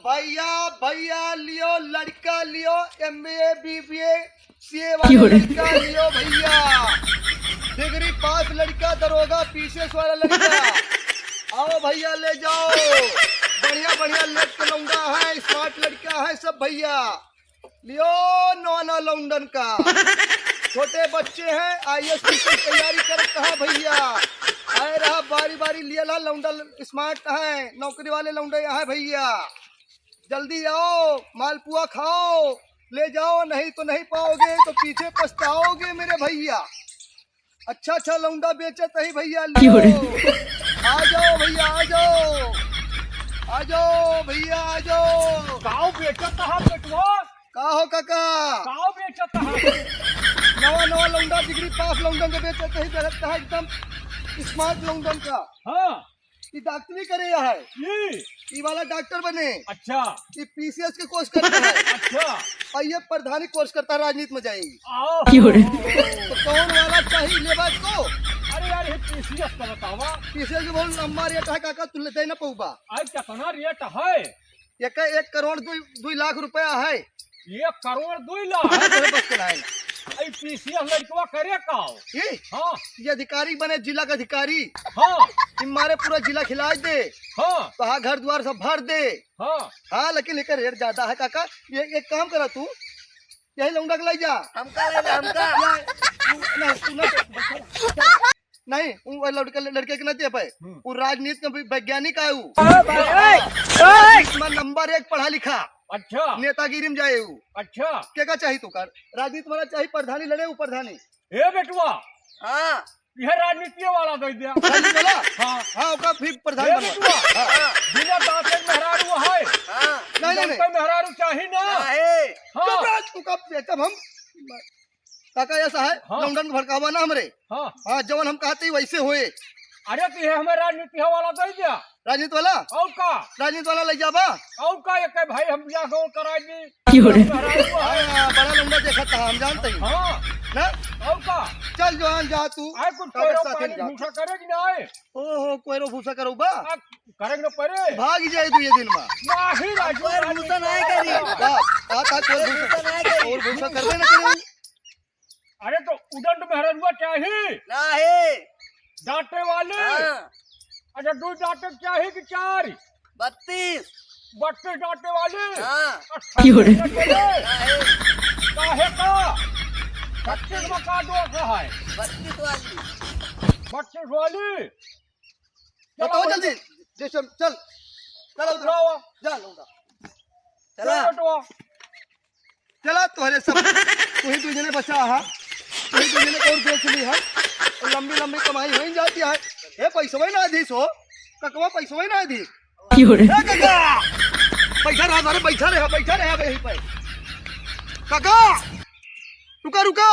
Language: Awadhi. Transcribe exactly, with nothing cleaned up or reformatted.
भैया, भैया लियो, लड़का लियो, एमबीए, बीबीए, सीए वाला लड़का लियो भैया। डिग्री पास लड़का, दरोगा, पीसीएस वाला लड़का। आओ भैया, ले जाओ। बढ़िया, बढ़िया लेट के लौंडा है, स्मार्ट लड़का है सब भैया। लियो नवा नवा लौंडन का। छोटे बच्चे हैं, आईएएस की तैयारी करत है भैया। आए रहा बारी बारी लिया ला, लौंडा स्मार्ट है, नौकरी वाले लौंडे यहाँ है भैया। जल्दी आओ, मालपुआ खाओ, ले जाओ, नहीं तो नहीं पाओगे, तो पीछे पछताओगे मेरे भैया। अच्छा अच्छा लौंडा बेचत ही भैया, लियो। आ जाओ भैया, आ जाओ, आ जाओ भैया, आ जाओ। काव बेचत हा बेटवा? का हो काका? काव बेचत हा? नवा नवा लौंडा, डिग्री पास लौंडन के बेचत ही, देखत हा एकदम स्मार्ट लौंडन का। हाँ। ई डॉक्टरी करे है। ई? ई वाला डॉक्टर बने। अच्छा। ई पीसीएस के कोर्स करता है। अच्छा। और ये प्रधानी कोर्स करता है, राजनीति में जाएगी। आओ। तो कौन वाला चाहिए लेबा को? अरे यार, ये पीसीएस का बतावा। पीसीएस के बहुत लंबा रेट है काका, तू ले दे ना पउबा। आज कितना रेट है? एक, एक करोड़ दुई, दुई लाख रुपया है। एक करोड़ दुई लाख? हाँ, तोरे बस के नाहीं। आई पीसीएस लड़कवा करे का हो? ई? हाँ। ये अधिकारी बने, जिला का अधिकारी। हाँ। ई मारे पूरा जिला खिलाए दे। हाँ। तो हाँ, घर द्वार सब भर दे। हाँ। हाँ, लेकिन एकर रेट ज्यादा है काका। ये एक काम करा तू, यही लौंडा के लाई जा। हमका ले ले, हमका। या, तू, नहीं, तू ना, नहीं, वो लड़के, लड़के के ना दे पाए। हम्म। वो राजनीति में भी वैज्ञानिक आए वो। ओ भाई, ओए, ओए। राजनीति में नंबर एक पढ़ा लिखा। अच्छा। नेतागिरी में जाए वो। अच्छा। के का चाही तो कर? राजनीति वाला चाही प्रधानी लड़े, वो प्रधानी। ए बेटवा। हाँ। यह राजनीति वाला दे दिया। राजनीति वाला? हाँ। हाँ, ओका भी प्रधान ए बनवा। बेटवा। हाँ। बिना दांते मेहरारू है। हाँ। नहीं, नहीं, नहीं। दांते मेहरारू चाही ना। चाहे। हाँ। चुप रह, तू का बेटा हम काका ऐसा है, हाँ। लौंडन के भड़कावा ना हमरे। हाँ। हाँ, जवन हम कहते ही वैसे होए। अरे तो ये हमें राजनीति वाला दे दिया। राजनीति वाला? और का? राजनीति वाला ले जाबा? और का, एक भाई हम बियाह हो कराई दी। क्यों रे? मेहरारू है। हाँ, बड़ा लौंडा देखा था, हम जानते ही। हाँ। ना? और का? चल जवान जा तू। आए कुछ कागज कोयरो साथे पानी जा। भूसा करे कि ना आए? ओहो, कोयरो भूसा करो बा? आ, करे कि ना परे? भाग जाए तू ये दिन में। नहीं, राजू, कोई भूसा नहीं करी। बा, बात है, कोई भूसा नहीं करी। और भूसा करबे ना करे। अरे तो उदंड मेहररुआ चाही? नाही। डांटे वाली? हाँ। अच्छा, दो डांटे चाही कि चार? बत्तीस। बत्तीस डांटे वाली? हाँ। अच्छा, क्यों रे? डांटे वाली? नाही। काहे का? बत्तीस में का दोष है? बत्तीस वाली। बत्तीस वाली? बताओ चलो, जल्दी। जैसे चल। चल उधर। चलो। जा लौंडा। चला। चलो बेटवा। चला तोहरे सब, तू ही दू जने बचा हा, तू ही दू जने और बेच ली हा, और लंबी लंबी कमाई हो ही जाती है। हे पैसवा ही ना दी सो, ककवा पैसवा ही ना दी। क्यों रे? ए काका, बैठा रहा, अरे बैठा रहा, बैठा रहा यहीं पे। काका, रुका, रुका।